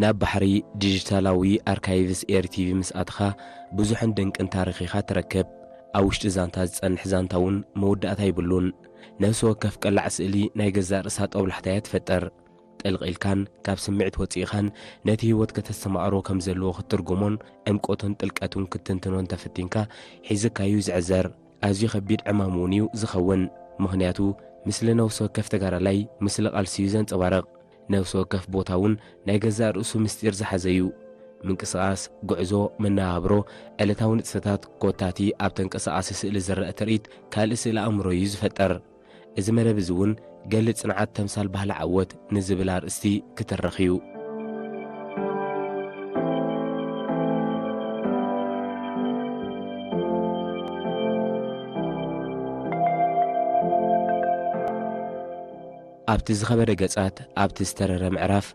ናብ ባሕሪ ዲጂታላዊ ኣርካይቭስ ኤር ቲቪ ምስ ኣትኻ፣ ብዙሕን ድንቅን ታሪኽ ኢኻ ትረክብ። ኣብ ውሽጢ ዛንታ ዝጸንሕ ዛንታ እውን መወዳእታ የብሉን። ነፍሲ ወከፍ ቀላዕ ስእሊ ናይ ገዛእ ርእሳ ጦብላሕታ እያ ትፈጥር። ጥልቕ ኢልካን ካብ ስምዒት ወጺእኻን ነቲ ህይወት ከተስተማቕሮ ከም ዘለዎ ክትትርጉሞን ዕምቆቱን ጥልቀቱን ክትትንትኖን ተፈቲንካ፣ ሒዝካዩ ዝዕዘር። ኣዝዩ ከቢድ ዕማም እውን እዩ ዝኸውን። ምኽንያቱ፣ ምስሊ ነፍሲ ወከፍ ተጋዳላይ፣ ምስሊ ቃልሲ እዩ ዘንጸባርቕ። ነፍሲ ወከፍ ቦታ እውን ናይ ገዛእ ርእሱ ምስጢር ዝሓዘ እዩ። ምንቅስቓስ፣ ጉዕዞ፣ መነባብሮ፣ ዕለታዊ ንጥፈታት፣ ኮታቲ ኣብ ተንቀሳቓሲ ስእሊ ዝረአ ትርኢት ካልእ ስእሊ ኣእምሮ እዩ ዝፈጥር። እዚ መደብ እዚ እውን ገሊ ጽንዓት ተምሳል ባህሊ ዓወት ንዝብል ኣርእስቲ ክትረኽ እዩ። ኣብቲ ዝኸበደ ገጻት፣ ኣብቲ ዝተረረ ምዕራፍ፣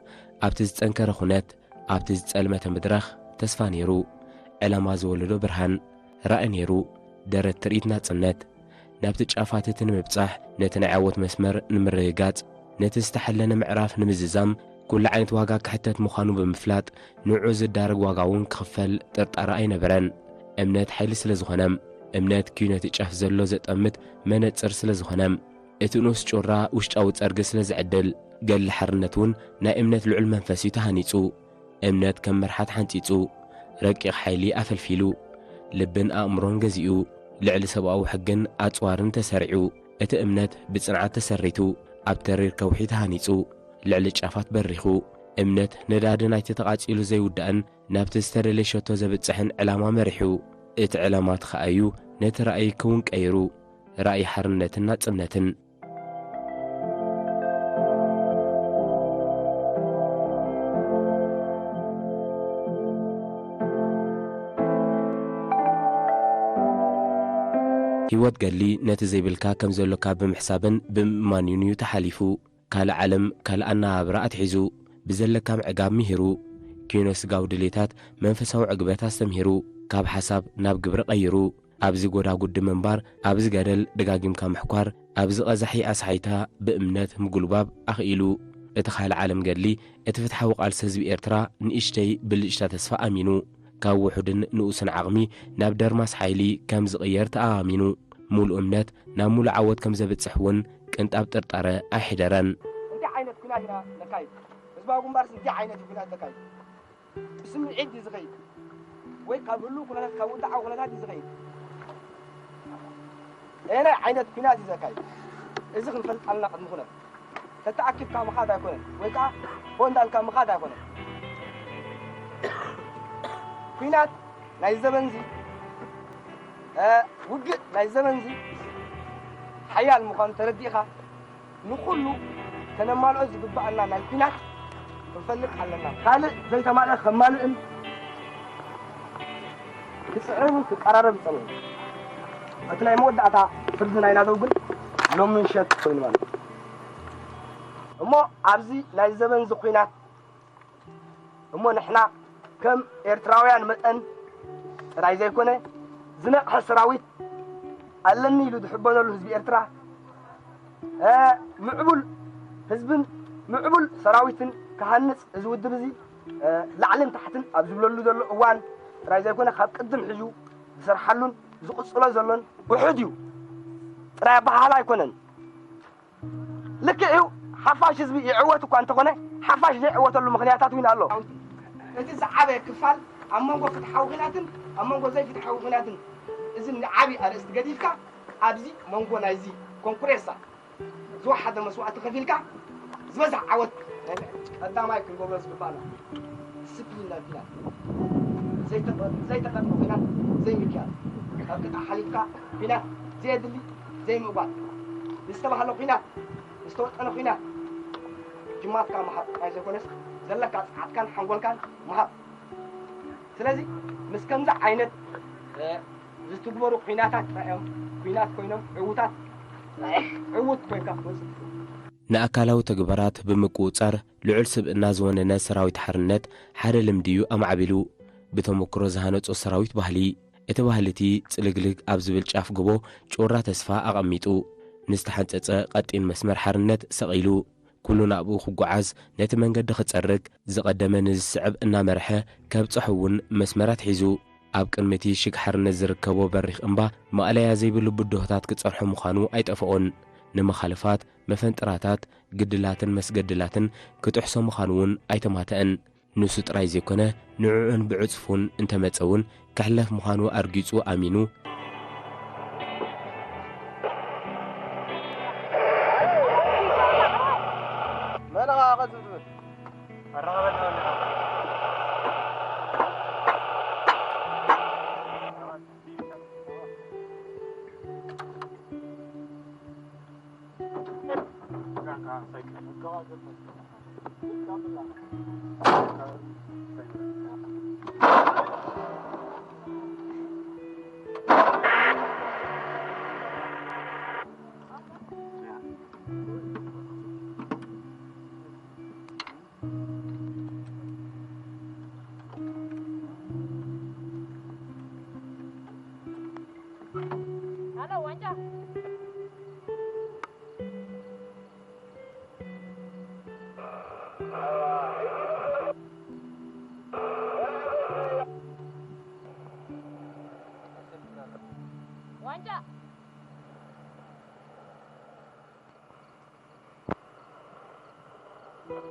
ኣብቲ ዝጸንከረ ኩነት፣ ኣብቲ ዝጸልመተ መድረኽ ተስፋ ነይሩ። ዕላማ ዝወለዶ ብርሃን፣ ራኢ ነይሩ። ደረት ትርኢት ናጽነት። ናብቲ ጫፋት እቲ ንምብጻሕ፣ ነቲ ናይ ዓወት መስመር ንምርግጋጽ፣ ነቲ ዝተሓለነ ምዕራፍ ንምዝዛም፣ ኩሉ ዓይነት ዋጋ ክሕተት ምዃኑ ብምፍላጥ፣ ንዕኡ ዝዳረግ ዋጋ እውን ክኽፈል ጥርጣረ ኣይነበረን። እምነት ሓይሊ ስለ ዝኾነ፣ እምነት ኪነቲ ጫፍ ዘሎ ዘጠምት መነጽር ስለ ዝኾነ፣ እቲ ንኡስ ጩራ ውሽጣዊ ጸርጊ ስለ ዝዕድል፣ ገድሊ ሓርነት እውን ናይ እምነት ልዑል መንፈስ እዩ ተሃኒጹ። እምነት ከም መርሓት ሓንጺጹ፣ ረቂቕ ሓይሊ ኣፈልፊሉ፣ ልብን ኣእምሮን ገዚኡ፣ ልዕሊ ሰብኣዊ ሕግን ኣጽዋርን ተሰሪዑ፣ እቲ እምነት ብጽንዓት ተሰሪቱ፣ ኣብ ተሪር ከውሒ ተሃኒጹ፣ ልዕሊ ጫፋት በሪኹ። እምነት ነዳዲ ናይቲ ተቓጺሉ ዘይውዳእን ናብቲ ዝተደልየ ሸቶ ዘብጽሕን ዕላማ መሪሑ። እቲ ዕላማ እቲ ኸኣ እዩ ነቲ ራእይ ክውን ቀይሩ፣ ራእይ ሓርነትን ናጽነትን። ህይወት ገድሊ ነቲ ዘይብልካ ከም ዘሎካ ብምሕሳብን ብምእማንን እዩ ተሓሊፉ። ካልእ ዓለም፣ ካልእ ኣነባብራ ኣትሒዙ፣ ብዘለካ ምዕጋብ ምሂሩ። ኪኖ ስጋዊ ድሌታት መንፈሳዊ ዕግበት ኣስተምሂሩ፣ ካብ ሓሳብ ናብ ግብሪ ቀይሩ። ኣብዚ ጎዳጉዲ ምንባር፣ ኣብዚ ገደል ደጋጊምካ ምሕኳር፣ ኣብዚ ቀዛሒ ኣስሓይታ ብእምነት ምጉልባብ ኣኽኢሉ። እቲ ካልእ ዓለም ገድሊ፣ እቲ ፍትሓዊ ቃልሲ ህዝቢ ኤርትራ ንእሽተይ ብልጭታ ተስፋ ኣሚኑ፣ ካብ ውሑድን ንኡስን ዓቕሚ ናብ ደርማስ ሓይሊ ከም ዝቕየር ተኣማሚኑ፣ ሙሉእ እምነት ናብ ሙሉእ ዓወት ከም ዘብጽሕ እውን ቅንጣብ ጥርጣረ ኣይሕደረን። እንታይ ዓይነት ኲናት ኢና ነካይድ? ህዝባዊ ግንባርስ እንታይ ዓይነት እዩ ኲናት ዘካይድ? ብስምዒት ድዩ ዝኸይድ? ወይ ካብ ህሉው ኩነታት፣ ካብ ውድዓዊ ኩነታት ድዩ ዝኸይድ? ኣየናይ ዓይነት ኲናት እዩ ዘካይድ? እዚ ክንፈልጥ ኣለና ቅድሚ ኩነት። ተተኣኪብካ ምኻድ ኣይኮነን፣ ወይ ከዓ ሆ እንዳልካ ምኻድ ኣይኮነን። ኲናት ናይ ዘበንዚ፣ እ፣ ውግእ ናይ ዘበንዚ ሓያል ምዃኑ ተረዲእኻ፣ ንኹሉ ከነማልኦ ዝግብኣና ናይ ኲናት ክንፈልጥ ኣለና። ካልእ ዘይተማልአ ከማልእን ክጽዕርን ክቀራረብ ይጸንሕ። እቲ ናይ መወዳእታ ፍርዲ ናይ ናደው ግን ሎሚ ምሸት ኮይኑ ማለት እዩ። እሞ ኣብዚ ናይ ዘበንዚ ኲናት እሞ ንሕና ከም ኤርትራውያን መጠን ጥራይ ዘይኮነ፣ ዝነቕሐ ሰራዊት ኣለኒ ኢሉ ዝሕበነሉ ህዝቢ ኤርትራ፣ እ፣ ምዕቡል ህዝብን ምዕቡል ሰራዊትን ክሃንጽ እዚ ውድብ እዚ፣ እ፣ ላዕልን ታሕትን ኣብ ዝብለሉ ዘሎ እዋን ጥራይ ዘይኮነ፣ ካብ ቅድም ሕዙ ዝሰርሓሉን ዝቕጽሎ ዘሎን ውሑድ እዩ። ጥራይ ኣበሃህላ ኣይኮነን። ልክዕ እዩ። ሓፋሽ ህዝቢ ይዕወት እኳ እንተኾነ፣ ሓፋሽ ዘይዕወተሉ ምኽንያታት እውን ኣሎ። እቲ ዝዓበየ ክፋል ኣብ መንጎ ፍትሓዊ ኲናትን ኣብ መንጎ ዘይፍትሓዊ ኲናትን፣ እዚ ንዓቢ ኣርእስቲ ገዲፍካ፣ ኣብዚ መንጎ ናይዚ ኮንኩሬሳ ዝወሓደ መስዋእቲ ከፊልካ ዝበዝሕ ዓወት ናይ ቀዳማይ ክንገብሮ ዝግባእና ዲስፕሊን ናይ ኲናት፣ ዘይተቐ-፣ ዘይተቐድመ ኲናት ዘይምክያድ፣ ካብ ቅጥዒ ሓሊፍካ ኲናት ዘየድሊ ዘይምእጓል፣ ዝተባህለ ኲናት፣ ዝተወጠነ ኲናት ጅማትካ ምሃብ ጥራይ ዘይኮነስ፣ ዘለካ ጸዓትካን ሓንጎልካን ምሃብ። ስለዚ ምስ ከምዚ ዓይነት፣ እ፣ ዝትግበሩ ኲናታት ጥራይ እዮም ኲናት ኮይኖም ዕዉታት፣ ዕዉት ኮይንካ ክትወጽእ ትኽእል። ንኣካላዊ ተግባራት ብምቁጽጻር ልዑል ስብእና ዝወነነ ሰራዊት ሓርነት ሓደ ልምዲ እዩ ኣማዕቢሉ። ብተመክሮ ዝሃነጾ ሰራዊት ባህሊ፣ እቲ ባህሊ እቲ ጽልግልግ ኣብ ዝብል ጫፍ ጎቦ ጩራ ተስፋ ኣቐሚጡ፣ ንዝተሓንጸጸ ቀጢን መስመር ሓርነት ሰቒሉ፣ ኩሉ ናብኡ ክጓዓዝ፣ ነቲ መንገዲ ክጸርግ፣ ዝቐደመ ንዝስዕብ እናመርሐ ከብጽሖ እውን መስመር ኣትሒዙ። ኣብ ቅድሚ እቲ ሽግ ሓርነት ዝርከቦ በሪኽ እምባ ማእለያ ዘይብሉ ብድሆታት ክጸርሖ ምዃኑ ኣይጠፍኦን። ንመኻልፋት፣ መፈንጥራታት፣ ግድላትን መስገድላትን ክጥሕሶ ምዃኑ እውን ኣይተማትአን። ንሱ ጥራይ ዘይኮነ፣ ንዕኡን ብዕጽፉን እንተመጸ እውን ክሕለፍ ምዃኑ ኣርጊጹ ኣሚኑ። መን ኢኻ ቀጽል ትብል? ዋንጫ።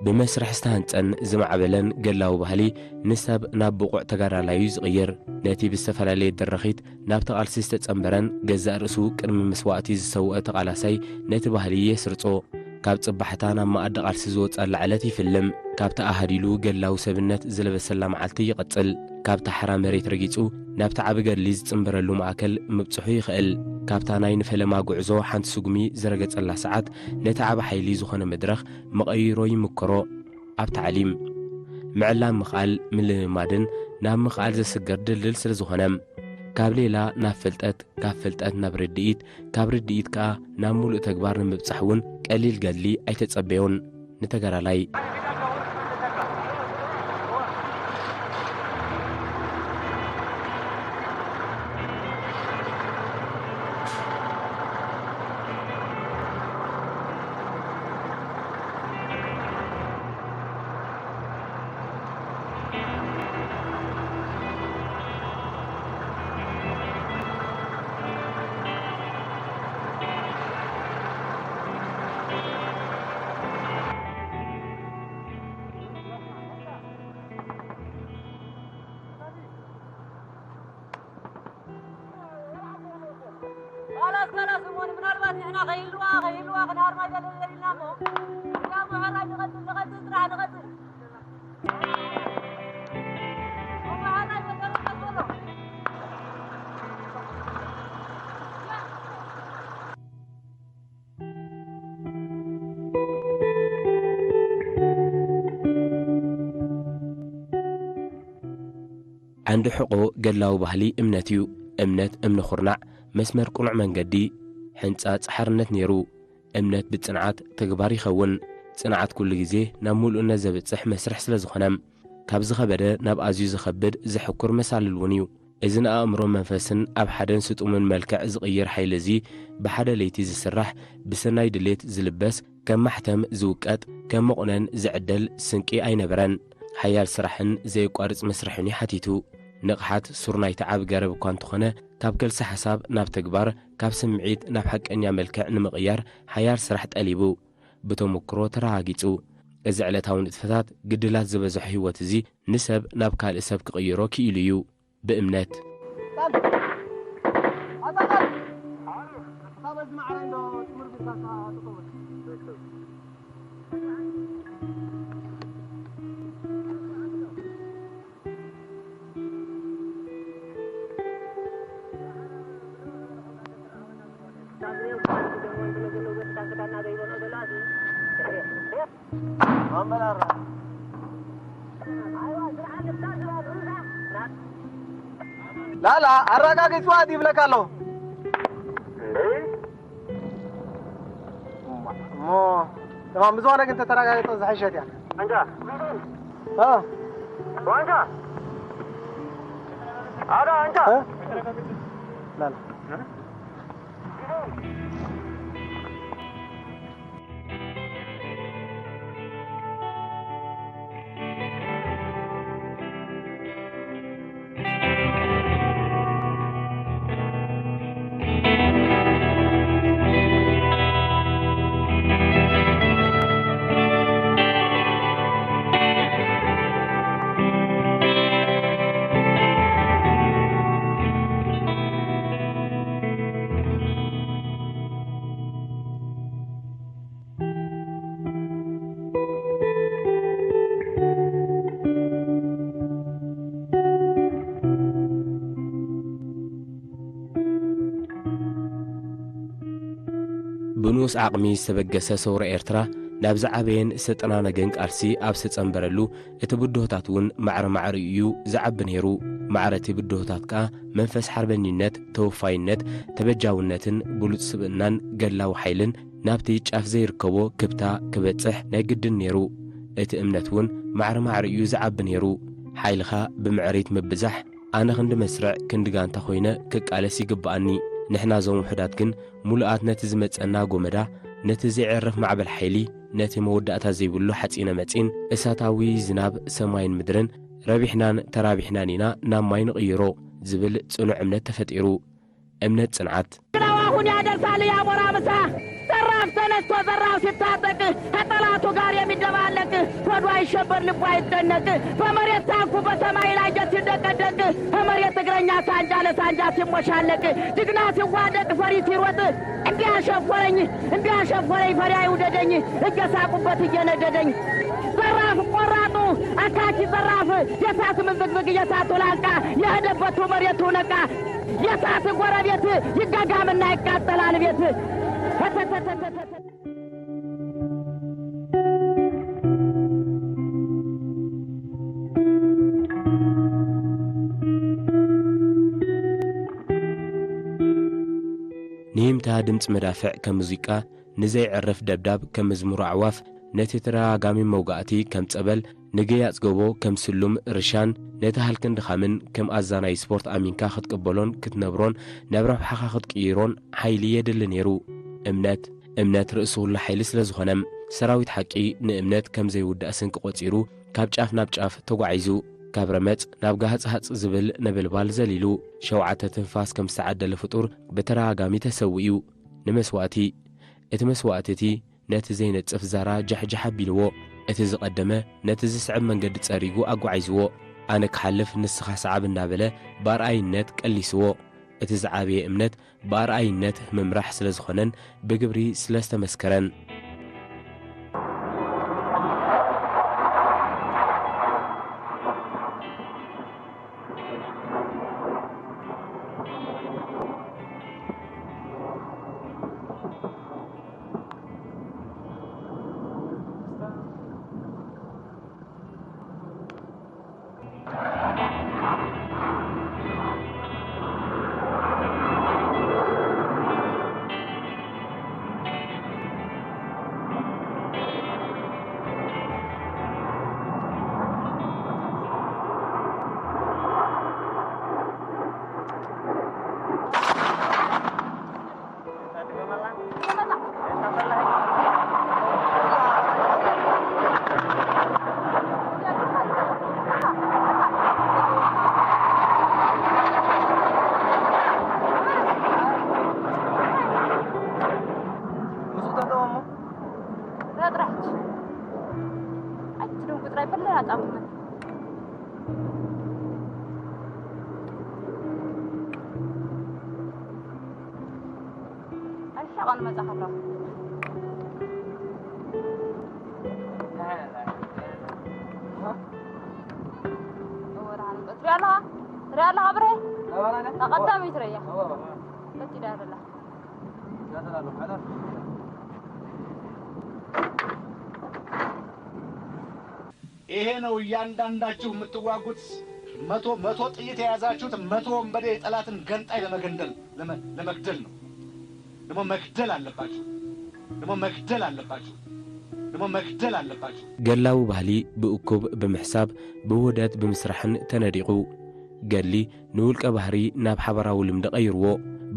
ብመስርሕ ዝተሃንጸን ዝማዕበለን ገላዊ ባህሊ ንሰብ ናብ ብቑዕ ተጋዳላይ እዩ ዝቕይር። ነቲ ብዝተፈላለየ ድርኺት ናብቲ ቃልሲ ዝተጸንበረን ገዛእ ርእሱ ቅድሚ መስዋእቲ ዝሰውአ ተቓላሳይ ነቲ ባህሊ የስርጾ። ካብ ጽባሕታ ናብ መኣዲ ቃልሲ ዝወጸላ ዕለት ይፍልም። ካብቲ ኣሃዲሉ ገላዊ ሰብነት ዝለበሰላ መዓልቲ ይቕጽል። ካብታ ሓራ መሬት ረጊጹ ናብቲ ዓቢ ገድሊ ዝጽንበረሉ ማእከል ምብጽሑ ይኽእል። ካብታ ናይ ንፈለማ ጉዕዞ ሓንቲ ስጉሚ ዝረገጸላ ሰዓት ነቲ ዓቢ ሓይሊ ዝኾነ መድረኽ መቐይሮ ይምክሮ። ኣብ ታዕሊም፣ ምዕላም ምኽኣል ምልምማድን ናብ ምኽኣል ዘስግር ድልድል ስለ ዝኾነ፣ ካብ ሌላ ናብ ፍልጠት፣ ካብ ፍልጠት ናብ ርድኢት፣ ካብ ርድኢት ከኣ ናብ ምሉእ ተግባር ንምብጻሕ እውን ቀሊል ገድሊ ኣይተጸበዮን። ንተጋዳላይ። ካላስ፣ ካላስ፣ እሞ ምናልባት ንሕና ከይህልዋ፣ ከይህልዋ ክንሃርማ ዘለና እሞ፣ ያው ምሕራይ ንቐጽል፣ ንቐጽል፣ ስራሕ ንቐጽል። እሞ ምሕራይ መሰረት ቀጽሎ። ዓንዲ ሕቖ ገድላዊ ባህሊ እምነት እዩ። እምነት እምኒ ኹርናዕ፣ መስመር ቅኑዕ መንገዲ፣ ሕንጻጽ ሓርነት ነይሩ። እምነት ብጽንዓት ተግባር ይኸውን። ጽንዓት ኩሉ ግዜ ናብ ምሉእነት ዘብጽሕ መስርሕ ስለ ዝኾነ፣ ካብ ዝኸበደ ናብ ኣዝዩ ዘኸብድ ዘሕኩር መሳልል እውን እዩ። እዚ ንኣእምሮን መንፈስን ኣብ ሓደን ስጡምን መልክዕ ዝቕይር ሓይሊ እዚ፣ ብሓደ ለይቲ ዝስራሕ፣ ብሰናይ ድሌት ዝልበስ፣ ከም ማሕተም ዝውቀጥ፣ ከም መቑነን ዝዕደል ስንቂ ኣይነበረን። ሓያል ስራሕን ዘየቋርጽ መስርሕን እዩ ሓቲቱ። ንቕሓት ሱር ናይቲ ዓቢ ገረብ እኳ እንተኾነ፣ ካብ ከልሲ ሓሳብ ናብ ተግባር፣ ካብ ስምዒት ናብ ሓቀኛ መልክዕ ንምቕያር ሓያል ስራሕ ጠሊቡ። ብተመክሮ ተረጋጊጹ። እዚ ዕለታዊ ንጥፈታት ግድላት ዝበዝሖ ህይወት እዚ ንሰብ ናብ ካልእ ሰብ ክቕይሮ ክኢሉ እዩ። ብእምነት። ላላ ኣረጋጊጽዋ ይብለካ ኣለኹ። እሞ ተማም ብዝኾነ ግን ተተረጋገጠ ዝሓሸት እያ። ዋንጫ። እ። ዋንጫ። ኣዳ ዋንጫ። እ? ላላ። ብንኡስ ዓቕሚ ዝተበገሰ ሰውራ ኤርትራ ናብ ዝዓበየን ዝተጠናነገን ቃልሲ ኣብ ዝተጸንበረሉ፣ እቲ ብድሆታት እውን ማዕረ ማዕሪኡ እዩ ዝዓቢ ነይሩ። ማዕረ እቲ ብድሆታት ከኣ መንፈስ ሓርበኝነት፣ ተወፋይነት፣ ተበጃውነትን ብሉጽ ስብእናን ገድላዊ ሓይልን ናብቲ ጫፍ ዘይርከቦ ክብታ ክበጽሕ ናይ ግድን ነይሩ። እቲ እምነት እውን ማዕረ ማዕሪኡ ዝዓቢ ነይሩ። ሓይልኻ ብምዕሪት ምብዛሕ፣ ኣነ ክንዲ መስርዕ ክንዲ ጋንታ ኮይነ ክቃለስ ይግብኣኒ። ንሕና እዞም ውሑዳት ግን ምሉኣት ነቲ ዝመጸና ጎመዳ፣ ነቲ ዘይዕረፍ ማዕበል ሓይሊ፣ ነቲ መወዳእታ ዘይብሉ ሓጺነ መጺን እሳታዊ ዝናብ ሰማይን ምድርን ረቢሕናን ተራቢሕናን ኢና ናብ ማይ ንቕይሮ ዝብል ጽኑዕ እምነት ተፈጢሩ። እምነት ጽንዓት። ግራው አሁን ያደርሳል የአሞራ ምሳ። ዘራፍ ተነስቶ ዘራፍ ሲታጠቅ ከጠላቱ ጋር የሚደባለቅ ሆዱ አይሸበር ልቡ አይጨነቅ። በመሬት ታንኩ በሰማይ ላይ ጀት ሲደቀደቅ በመሬት እግረኛ ሳንጃ ለሳንጃ ሲሞሻለቅ ጅግና ሲዋደቅ ፈሪ ሲሮጥ እንዲህ አሸፈረኝ እንዲህ አሸፈረኝ ፈሪ አይውደደኝ እየሳቁበት እየነደደኝ ዘራፍ ቆራጡ አካኪ ዘራፍ የሳት ምዝግዝግ የሳቱ ላንቃ የሄደበቱ መሬቱ ነቃ። የእሳት ጎረቤት ይጋጋምና ይቃጠላል ቤት። ንሂምታ ድምፂ መዳፍዕ ከም ሙዚቃ፣ ንዘይዕረፍ ደብዳብ ከም መዝሙር ኣዕዋፍ፣ ነቲ ተደጋጋሚ መውጋእቲ ከም ጸበል፣ ንገያጽ ጎቦ ከም ስሉም ርሻን፣ ነቲ ሃልክን ድኻምን ከም ኣዛናይ ስፖርት ኣሚንካ ክትቅበሎን ክትነብሮን፣ ናብ ረብሓኻ ክትቅይሮን ሓይሊ የድሊ ነይሩ። እምነት፣ እምነት ርእሲ ኩሉ ሓይሊ ስለ ዝኾነ፣ ሰራዊት ሓቂ ንእምነት ከም ዘይውዳእ ስንቂ ቆጺሩ፣ ካብ ጫፍ ናብ ጫፍ ተጓዒዙ፣ ካብ ረመጽ ናብ ጋህጽሃጽ ዝብል ነበልባል ዘሊሉ፣ ሸውዓተ ትንፋስ ከም ዝተዓደለ ፍጡር ብተደጋጋሚ ተሰዊኡ። ንመስዋእቲ፣ እቲ መስዋእቲ እቲ ነቲ ዘይነጽፍ ዛራ ጃሕጃሕ ኣቢልዎ። እቲ ዝቐደመ ነቲ ዝስዕብ መንገዲ ጸሪጉ ኣጓዒዝዎ። ኣነ ክሓልፍ ንስኻ ሰዓብ እናበለ ብኣርኣይነት ቀሊስዎ። እቲ ዝዓበየ እምነት ብኣርኣይነት ምምራሕ ስለ ዝኾነን ብግብሪ ስለ ዝተመስከረን። ኣይትደንጉ ጥራይ በለና ጣሙና። ኣይሻቐን መጻኸሎ። እወ፣ ደሓን እምበር። ትሪኣ ኣለኻ? ትሪኣ ኣለኻ ብሬ? እታ ቀዳመይቲ ረያ። በቲ ዳር ኣላ። ይሄ ነው እያንዳንዳችሁ የምትዋጉት። መቶ መቶ ጥይት የያዛችሁት መቶ ወንበዴ የጠላትን ገንጣይ ለመገንደል ለመ- ለመግደል ነው። ደግሞ መግደል አለባችሁ። ደግሞ መግደል አለባችሁ። ደግሞ መግደል አለባችሁ። ገድላዊ ባህሊ ብእኩብ ብምሕሳብ ብውህደት ብምስራሕን ተነዲቑ። ገድሊ ንውልቀ ባህሪ ናብ ሓባራዊ ልምዲ ቀይርዎ።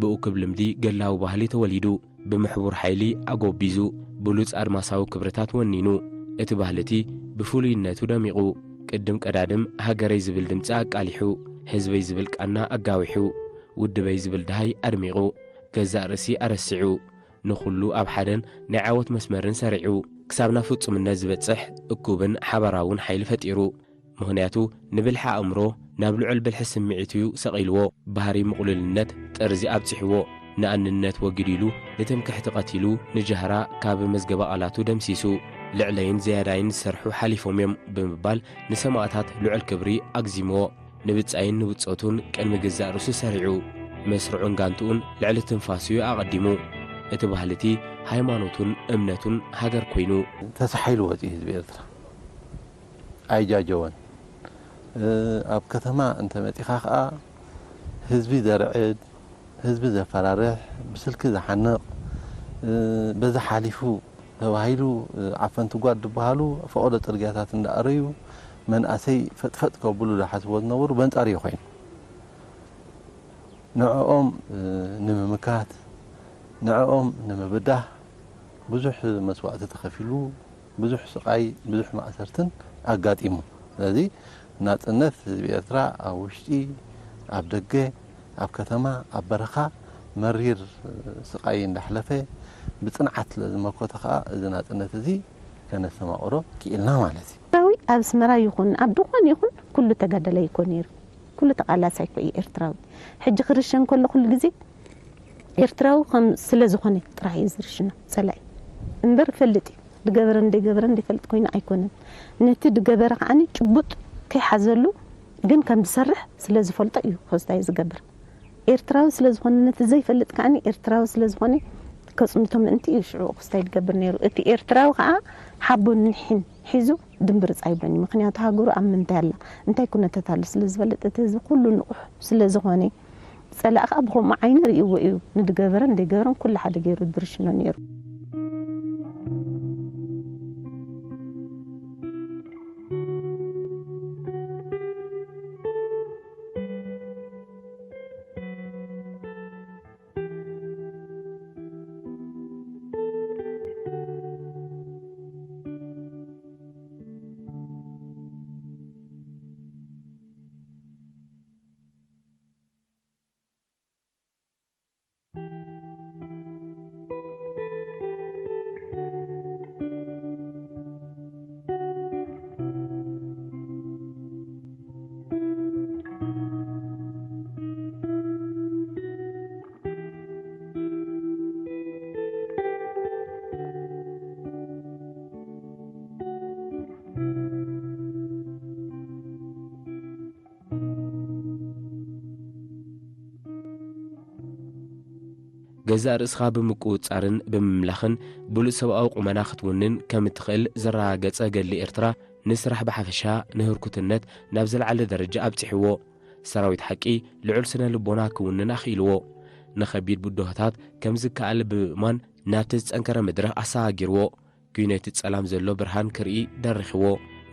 ብእኩብ ልምዲ ገድላዊ ባህሊ ተወሊዱ። ብምሕቡር ሓይሊ ኣጎቢዙ፣ ብሉጽ ኣድማሳዊ ክብርታት ወኒኑ፣ እቲ ባህሊ እቲ ብፍሉይነቱ ደሚቑ፣ ቅድም ቀዳድም ሃገረይ ዝብል ድምጺ ኣቃሊሑ፣ ህዝበይ ዝብል ቃና ኣጋዊሑ፣ ውድበይ ዝብል ደሃይ ኣድሚቑ፣ ገዛእ ርእሲ ኣረሲዑ፣ ንኹሉ ኣብ ሓደን ናይ ዓወት መስመርን ሰሪዑ፣ ክሳብ ናብ ፍጹምነት ዝበጽሕ እኩብን ሓባራውን ሓይሊ ፈጢሩ። ምኽንያቱ፣ ንብልሒ ኣእምሮ ናብ ልዑል ብልሒ ስምዒት እዩ ሰቒልዎ። ባህሪ ምቕሉልነት ጠርዚ ኣብጺሕዎ። ንኣንነት ወጊዱ ኢሉ፣ ንትምክሕቲ ቀቲሉ፣ ንጃህራ ካብ መዝገበ ቃላቱ ደምሲሱ። ልዕለይን ዝያዳይን ዝሰርሑ ሓሊፎም እዮም ብምባል ንሰማእታት ልዑል ክብሪ ኣግዚምዎ። ንብጻይን ንብጾቱን ቅድሚ ገዛእ ርእሱ ሰሪዑ። መስርዑን ጋንትኡን ልዕሊ ትንፋሱ እዩ ኣቐዲሙ። እቲ ባህሊ እቲ ሃይማኖቱን እምነቱን ሃገር ኮይኑ። ተሳሒሉ ወፂኡ ህዝቢ ኤርትራ። ኣይጃጀወን። እ፣ ኣብ ከተማ እንተመፂኻ ኸዓ ህዝቢ ዘርዕድ፣ ህዝቢ ዘፈራርሕ፣ ብስልኪ ዝሓንቕ፣ እ፣ በዚ ሓሊፉ ተባሂሉ፣ እ፣ ዓፈንቲ ጓድ ዝበሃሉ ፈቐዶ ጽርግያታት እንዳኣረዩ መንኣሰይ ፈጥፈጥ ከብሉ ዝሓስቦ ዝነበሩ በንጻር እዩ ኮይኑ። ንዕኦም፣ እ፣ ንምምካት፣ ንዕኦም ንምብዳህ ብዙሕ መስዋእቲ ተኸፊሉ፣ ብዙሕ ስቓይ፣ ብዙሕ ማእሰርትን ኣጋጢሙ። ስለዚ ናጽነት ህዝቢ ኤርትራ ኣብ ውሽጢ፣ ኣብ ደገ፣ ኣብ ከተማ፣ ኣብ በረኻ መሪር ስቓይ እንዳሕለፈ ብጽንዓት ስለ ዝመከተ ከኣ እዚ ናጽነት እዚ ከነስተማቕሮ ክኢልና ማለት እዩ። ኤርትራዊ ኣብ ኣስመራ ይኹን ኣብ ድኾነ ይኹን ኩሉ ተጋዳላይ እኮ ነይሩ። ኩሉ ተቓላሳይ እኮ እዩ ኤርትራዊ። ሕጂ ክርሸን ከሎ ኩሉ ግዜ ኤርትራዊ ከም ስለ ዝኾነ ጥራሕ እዩ ዝርሽኖ ጸላኢ። እምበር ይፈልጥ እዩ። ዝገበረን ዘይገበረን ዝፈልጥ ኮይኑ ኣይኮነን። ነቲ ዝገበረ ከዓኒ ጭቡጥ ከይሓዘሉ ግን ከም ዝሰርሕ ስለ ዝፈልጦ እዩ ክስታይ ዝገብር። ኤርትራዊ ስለ ዝኾነ ነቲ ዘይፈልጥ ከዓኒ ኤርትራዊ ስለ ዝኾነ ከጽንቶ ምእንቲ እዩ ሽዑ ክስታይ ዝገብር ነይሩ። እቲ ኤርትራዊ ከኣ ሓቦን ኒሕን ሒዙ ድምብርጽ ኣይብሎን እዩ። ምኽንያቱ ሃገሩ ኣብ ምንታይ ኣላ፣ እንታይ ኩነታት ኣሎ ስለ ዝፈልጥ እቲ ህዝቢ ኩሉ ንቑሕ ስለ ዝኾነ ጸላኢ ከኣ ብኸምኡ ዓይኒ ርእይዎ እዩ። ንዝገበረን ዘይገበረን ኩሉ ሓደ ገይሩ ዝርሽኖ ነይሩ። ገዛእ ርእስኻ ብምቁጽጻርን ብምምላኽን ብሉጽ ሰብኣዊ ቁመና ክትውንን ከም እትኽእል ዘረጋገጸ ገድሊ ኤርትራ፣ ንስራሕ ብሓፈሻ ንህርኩትነት ናብ ዝለዓለ ደረጃ ኣብጺሕዎ። ሰራዊት ሓቂ ልዑል ስነ ልቦና ክውንን ኣኽኢልዎ። ንኸቢድ ብድሆታት ከም ዝከኣል ብምእማን ናብቲ ዝጸንከረ መድረኽ ኣሰጋጊርዎ። ኲነቲ ጸላም ዘሎ ብርሃን ክርኢ ደሪኽዎ።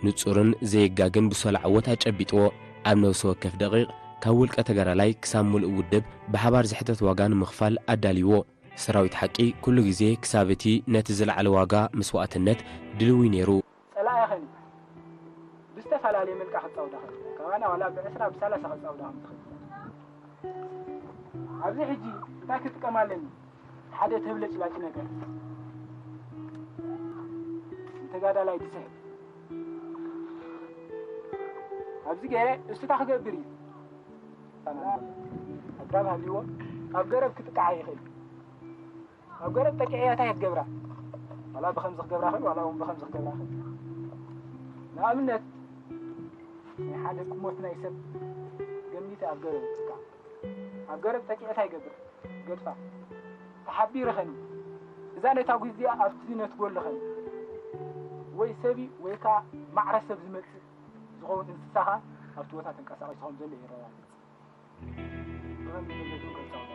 ንጹርን ዘየጋግን ብሶላ ዓወት ኣጨቢጥዎ። ኣብ ነፍሲ ወከፍ ደቒቕ፣ ካብ ውልቀ ተጋዳላይ ክሳብ ምሉእ ውድብ ብሓባር ዝሕተት ዋጋ ንምኽፋል ኣዳልይዎ። ሰራዊት ሓቂ ኩሉ ግዜ ክሳብ እቲ ነቲ ዝለዓለ ዋጋ መስዋእትነት ድልዊ ነይሩ። ጸላኢኸን ብዝተፈላለየ መልክዕ ክጻወዳ ኸእል። ካባና ዋላ ብዕስራ ብሰላሳ ክጻወዳ ከም ትኽእል። ኣብዚ ሕጂ እንታይ ክጥቀም ኣለኒ? ሓደ ተብለጭላጭ ነገር ንተጋዳላይ ትስሕብ። ኣብዚ ገይረ እሱ እንታይ ክገብር እዩ? ኣግራብ ሃልይዎ ኣብ ገረብ ክጥቃዕ ይኽእል። ኣብ ገረብ ጠቂዐ እንታይ ክትገብራ? ዋላ ብኸምዚ ክገብራ ኽእል፣ ዋላ እውን ብኸምዚ ክገብራ ኽእል። ንኣብነት ናይ ሓደ ቁሞት ናይ ሰብ ገሚተ ኣብ ገረብ ጥቃዕ። ኣብ ገረብ ጠቂዐ እንታይ ይገብር? ገድፋ። ተሓቢርኸን እዛ ነታ ጒዝ እዚኣ ኣብቲ ነትጎልኸን ወይ ሰብእዩ ወይ ከኣ ማዕረ ሰብ ዝመጽእ ዝኸውን እንስሳ ኸኣ ኣብቲ ቦታ ተንቀሳቒሱ ከም ዘሎ የረጋግጽ። ብቐንዱ መግለጺ ከጻውታ።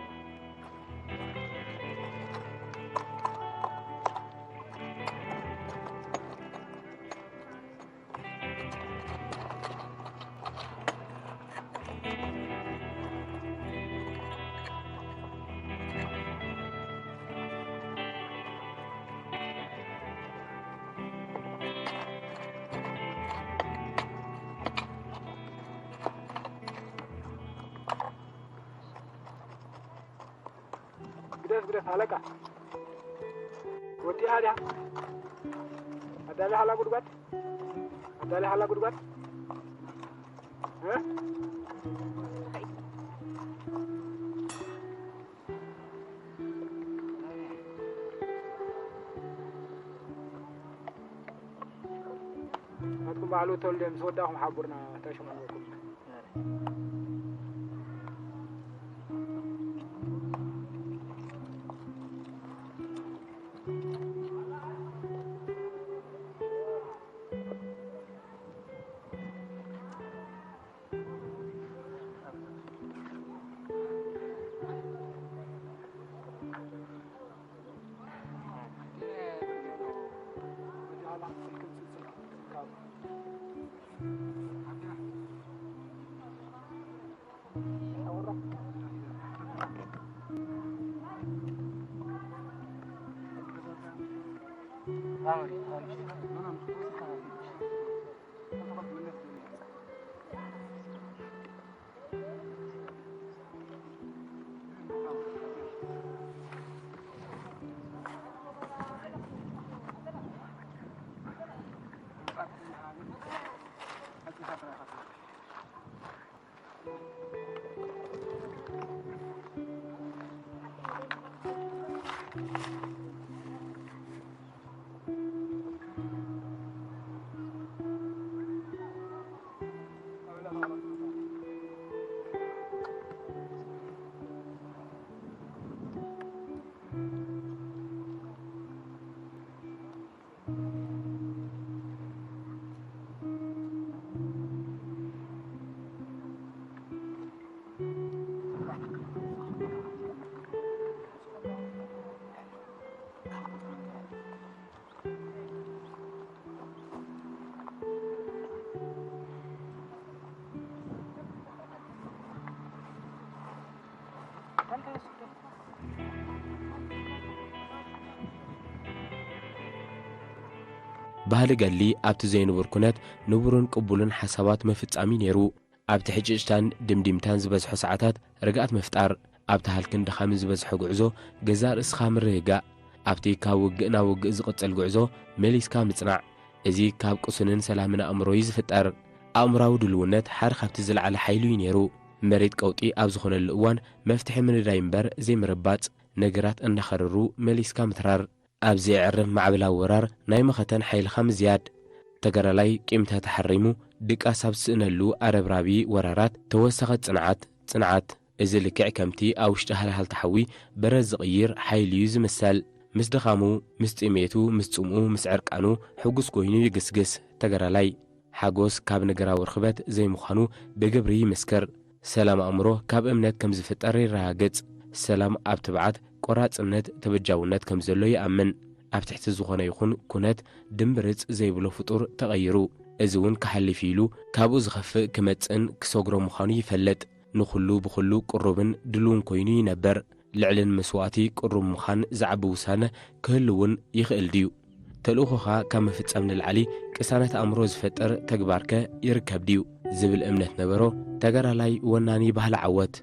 ግደፍ፣ ግደፍ፣ ሃለቃ። ወዲእኻ ዲኻ? ኣዳሊኻ ኣላ ጉድጓድ? ኣዳሊኻ ኣላ ጉድጓድ? እ? ናትኩም በዓል ተወልደ ምስ ወዳእኹም ሓቡርና፣ ተሽሙ ኣለኩም። ባህሊ ገድሊ ኣብቲ ዘይንቡር ኩነት ንቡርን ቅቡልን ሓሳባት ምፍጻም እዩ ነይሩ። ኣብቲ ሕጭጭታን ድምዲምታን ዝበዝሖ ሰዓታት ርግኣት ምፍጣር፣ ኣብቲ ሃልክን ድኻምን ዝበዝሖ ጉዕዞ ገዛእ ርእስኻ ምርግጋእ፣ ኣብቲ ካብ ውግእ ናብ ውግእ ዝቕጽል ጉዕዞ መሊስካ ምጽናዕ፣ እዚ ካብ ቅሱንን ሰላምን ኣእምሮ እዩ ዝፍጠር። ኣእምራዊ ድልውነት ሓደ ካብቲ ዝለዓለ ሓይሊ እዩ ነይሩ። መሬት ቀውጢ ኣብ ዝኾነሉ እዋን መፍትሒ ምንዳይ እምበር ዘይምርባጽ፣ ነገራት እናኸረሩ መሊስካ ምትራር። ኣብ ዘየዕርፍ ማዕበላዊ ወራር ናይ መኸተን ሓይልኻ ምዝያድ። ተጋዳላይ ቂም ተተሓሪሙ ድቃስ ኣብ ዝስእነሉ ኣረብራቢ ወራራት ተወሳኺ ጽንዓት፣ ጽንዓት። እዚ ልክዕ ከምቲ ኣብ ውሽጢ ሃልሃልታ ሓዊ በረድ ዝቕይር ሓይሊ እዩ ዝምሰል። ምስ ድኻሙ፣ ምስ ጥሜቱ፣ ምስ ጽምኡ፣ ምስ ዕርቃኑ ሕጉስ ኮይኑ ይግስግስ ተጋዳላይ። ሓጎስ ካብ ነገራዊ ርኽበት ዘይምዃኑ ብግብሪ ይምስክር። ሰላም ኣእምሮ ካብ እምነት ከም ዝፍጠር የረጋግጽ። ሰላም ኣብ ትብዓት፣ ቆራጽነት፣ ተበጃውነት ከም ዘሎ ይኣምን። ኣብ ትሕቲ ዝኾነ ይኹን ኩነት ድምብርጽ ዘይብሎ ፍጡር ተቐይሩ። እዚ እውን ክሓልፍ ኢሉ ካብኡ ዝኸፍእ ክመጽእን ክሰግሮ ምዃኑ ይፈልጥ። ንኹሉ ብኹሉ ቅሩብን ድሉውን ኮይኑ ይነብር። ልዕልን መስዋእቲ ቅሩብ ምዃን ዝዓቢ ውሳነ ክህሉ እውን ይኽእል ድዩ? ተልእኾኻ ካብ ምፍጻም ንላዕሊ ቅሳነት ኣእምሮ ዝፈጥር ተግባርከ ይርከብ ድዩ? ዝብል እምነት ነበሮ ተጋዳላይ ወናኒ ባህሊ ዓወት።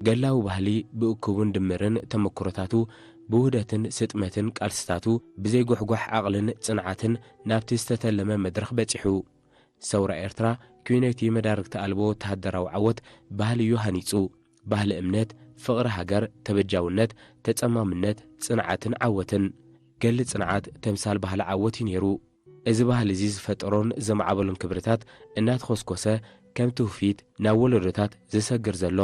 ገላዊ ባህሊ ብእኩብን ድምርን ተመክሮታቱ፣ ብውህደትን ስጥመትን ቃልስታቱ፣ ብዘይጉሕጓሕ ዓቕልን ጽንዓትን ናብቲ ዝተተለመ መድረኽ በጺሑ። ሰውራ ኤርትራ፣ ኲነይቲ መዳርግቲ ኣልቦ ወተሃደራዊ ዓወት ባህሊ እዩ ሃኒጹ። ባህሊ እምነት፣ ፍቕሪ ሃገር፣ ተበጃውነት፣ ተጸማምነት፣ ጽንዓትን ዓወትን። ገድሊ ጽንዓት ተምሳል ባህሊ ዓወት እዩ ነይሩ። እዚ ባህሊ እዚ ዝፈጠሮን ዘማዕበሎን ክብርታት እናተኾስኮሰ፣ ከም ትውፊት ናብ ወለዶታት ዝሰግር ዘሎ።